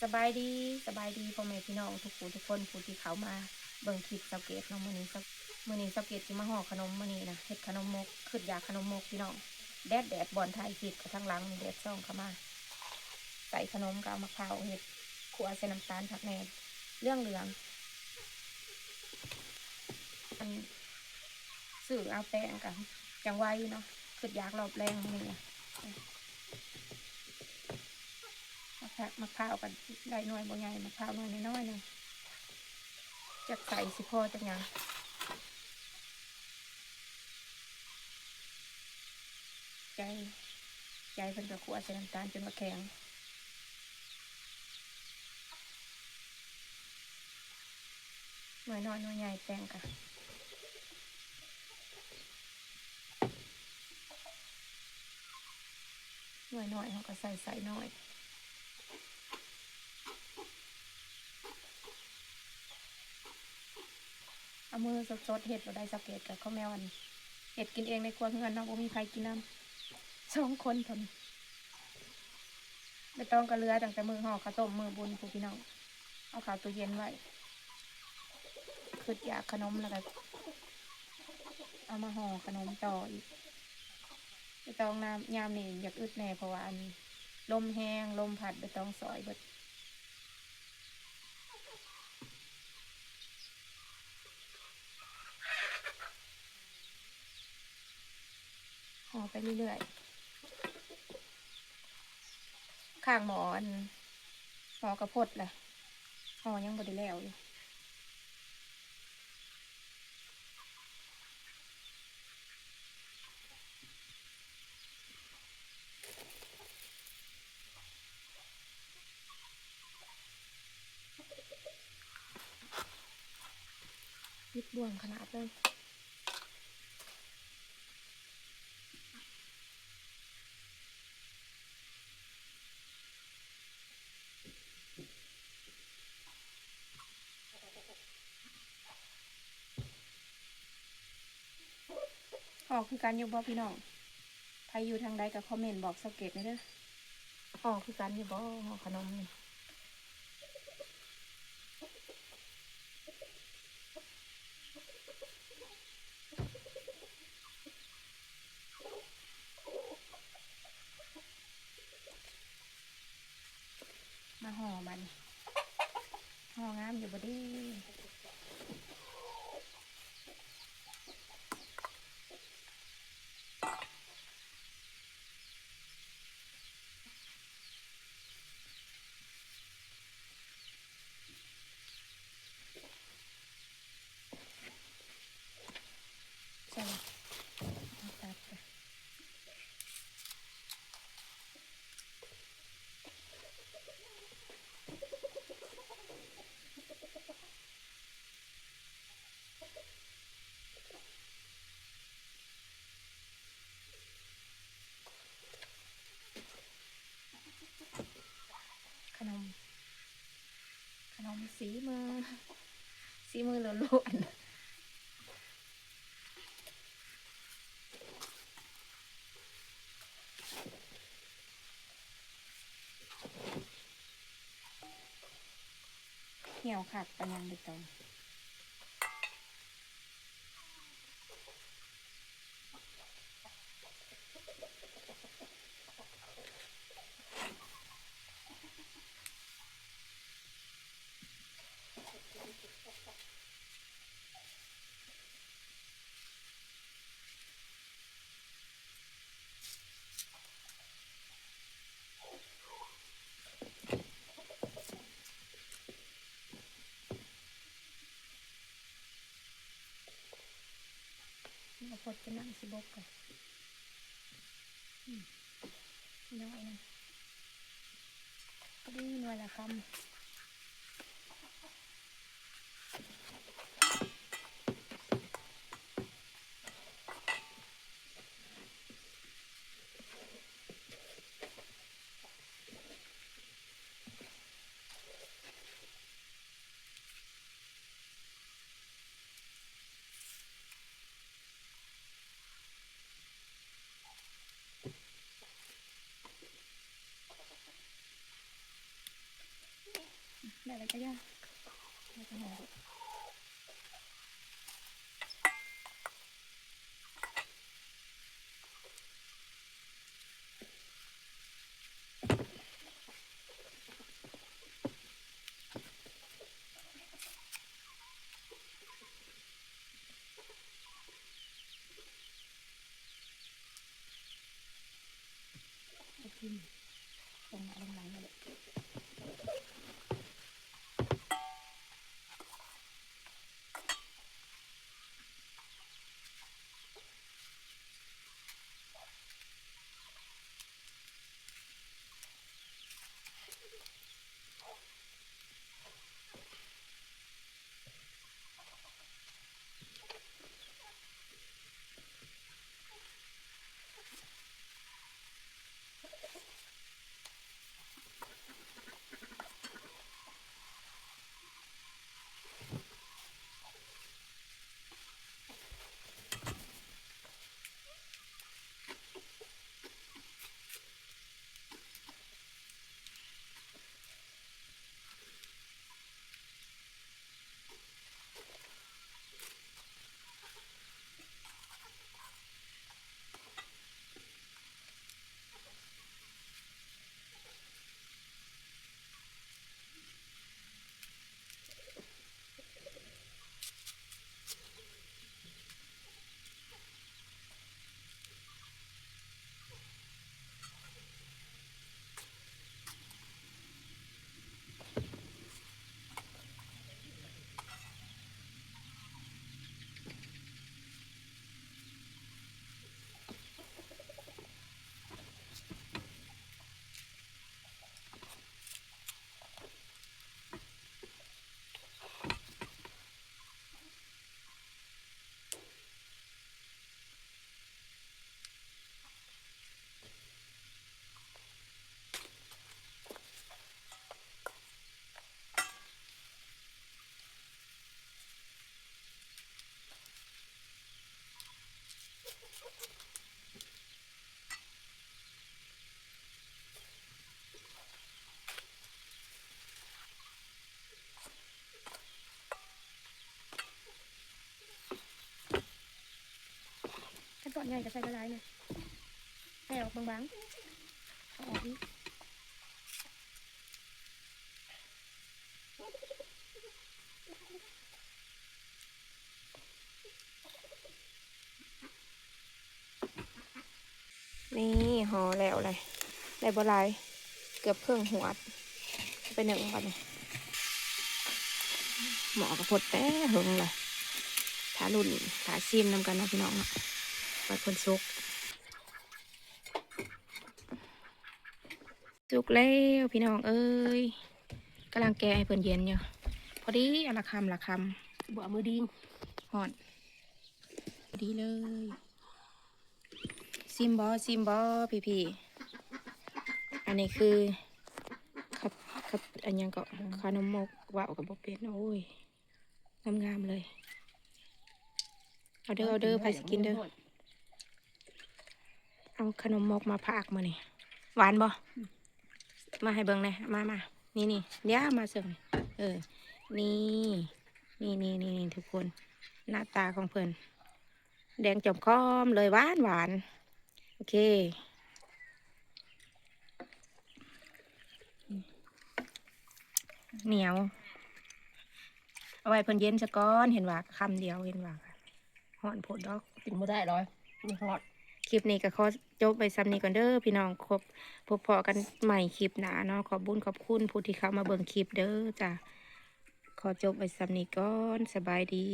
ສະບາຍດີ ສະບາຍດີພໍ່ແມ່ພີ່ນ້ອງທຸກຜູ້ທຸກຄົນ ຜູ້ທີ່ເຂົ້າມາເບິ່ງຄລິບສາວເກດເນາະ. ມື້ນີ້ສາວ ມື້ນີ້ສາວເກດຊິມາຫໍ່ຂະໜົມ ມື້ນີ້ນະ ເຮັດຂະໜົມມົກ ຄຶດຢາກຂະໜົມມົກພີ່ນ້ອງ. ແດດ ແດດ ບ່ອນຖ່າຍຄລິບກໍທາງຫຼັງນີ້ ແດດສ່ອງເຂົ້າມາ. ໃສ່ຂະໜົມກໍເອົາໝາກພ້າວເຮັດ ຂົ້ວໃສ່ນ້ຳຕານຄັກແນ່ ເຫຼືອງໆ. ອັນ ຊື້ເອົາແປ້ງກໍຈັ່ງໄວເນາະ ຄຶດຢາກລອບແລງມື້ນີ້. ໝາກ ໝາກພ້າວກໍໄດ້ໜ່ວຍບໍ່ໃຫຍ່ ໝາກພ້າວໜ່ວຍນ້ອຍໆໜຶ່ງ ຈັກໃສ່ຊິພໍຈັກຫຍັງ. ໃຈ ໃຈເພິ່ນກໍຂົ້ວໃສ່ນ້ຳຕານຈົນວ່າແຂງ ໜ່ວຍນ້ອຍໜ່ວຍໃຫຍ່ແປ້ງກະ ໜ່ວຍນ້ອຍເຮົາກໍໃສ່ ໃສ່ໜ້ອຍ ເອົາມືສົດໆເຮັດບໍ່ໄດ້ ສາວເກດກໍເຂົ້າແມວ ອັນ ເຮັດກິນເອງໃນຄົວເຮືອນເນາະ ບໍ່ມີໃຜກິນນຳ ສອງຄົນເທົ່ານັ້ນ. ໃບຕອງກໍເຫຼືອຕັ້ງແຕ່ມື້ຫໍ່ເຂົ້າຕົ້ມມື້ບຸນພຸ້ນພີ່ນ້ອງ ເອົາເຂົ້າຕູ້ເຢັນໄວ້ ຄຶດຢາກຂະໜົມແລ້ວກໍເອົາມາຫໍ່ຂະໜົມຕໍ່ອີກ. ໃບຕອງນາມ ຍາມນີ້ຢາກອຶດແດ່ ເພາະວ່າອັນ ລົມແຮງ ລົມພັດ ໃບຕອງສອຍເບິດ. ຫໍ່ໄປເລື້ອຍໆ ຂ້າງໝໍ້ ອັນ ໝໍ້ກະພົດລະ ຫໍ່ຍັງບໍ່ໄດ້ແລ້ວຢູ່. ຕິດບ່ວງຂະໜາດເລີຍ. ຫໍ່ຄືກັນຢູ່ບໍ່ພີ່ນ້ອງ? ໃຜຢູ່ທາງໃດກໍຄອມເມັນບອກສາວເກດແດ່ເດີ. ຫໍ່ຄືກັນຢູ່ບໍ່ ຫໍ່ຂະໜົມນີ້? ມາຫໍ່ບາດນີ້ ຫໍ່ງາມຢູ່ບໍ່ເດ? ໃສ່ ຕັດໄປ. ຂະໜົມ ຂະໜົມສີມື ສີມືລ້ວນໆ. ຫ່ຽວຄັກປານຫຍັງໃບຕອງ. ມາພົດຈະນັ່ງຊິບົກກ່ອນ ອືມ ໜ້ອຍໜຶ່ງ ພໍດີໜ່ວຍລະຄຳ. ມາ ໄດ້ແລ້ວກໍຢ່າ ໄດ້ກໍຫອມ. คันตອນໃຫຍ່ກໍໃສ່ຫຼາຍໆ ນະ ໃຫ້ອອກບາງໆ ເອົາອອກອີກ. ນີ້ຫໍ່ແລ້ວເລີຍ ໄດ້ບໍ່ຫຼາຍ ເກືອບເຄິ່ງຫວດ ໄປໜຶ້ງບັດນີ້. ໝໍ້ກໍພົດແຕ່ເຫິງແລ້ວ ຖ້າລຸ້ນ ຖ້າຊີມນຳກັນເນາະພີ່ນ້ອງເນາະ ວ່າເພິ່ນສຸກ. ສຸກແລ້ວພີ່ນ້ອງເອີຍ ກຳລັງແກະໃຫ້ເພິ່ນເຢັນຢູ່ ພໍດີ ອັນລະຄຳລະຄຳ ບໍ່ເອົາມືດີງ ຮ້ອນ ພໍດີເລີຍ. ຊີມບໍ່ ຊີມບໍ່ ພີ່ໆ ອັນນີ້ຄື ຄັບ ຄັບ ອັນຫຍັງເກາະ ຂະໜົມມົກ ເວົ້າກໍບໍ່ເປັນ ໂອ້ຍ ງາມໆ ເລີຍ. ເອົາເດີ ເອົາເດີ ໃຜຊິກິນເດີ. ເອົາຂະໜົມມົກມາຝາກມື້ນີ້ ຫວານບໍ່? ອືມ ມາໃຫ້ເບິ່ງແດ່ ມາ ມາ ນີ້ໆ ດຽວມາເຊິ່ງ ເອີ ນີ້ ນີ້ໆໆ ທຸກຄົນ ໜ້າຕາຂອງເພິ່ນ ແດງຈອມຄອມເລີຍ ຫວານໆ. ໂອເຄ ໜຽວ ເອົາໄວ້ເພິ່ນເຢັນຊະກ່ອນ ເຫັນວ່າຄຳດຽວ ເຫັນວ່າ ຮ້ອນໂພດດອກ ກິນບໍ່ໄດ້ດອກ ມັນຮ້ອນ. ຄລິບນີ້ກໍຂໍຈົບໄວ້ສ່ຳນີ້ກ່ອນເດີພີ່ນ້ອງ ພົບພໍ້ກັນໃໝ່ຄລິບໜ້າເນາະ. ຂອບບຸນຂອບຄຸນຜູ້ທີ່ເຂົ້າມາເບິ່ງຄລິບເດີຈ້າ. ຂໍຈົບໄວ້ສ່ຳນີ້ກ່ອນ. ສະບາຍດີ.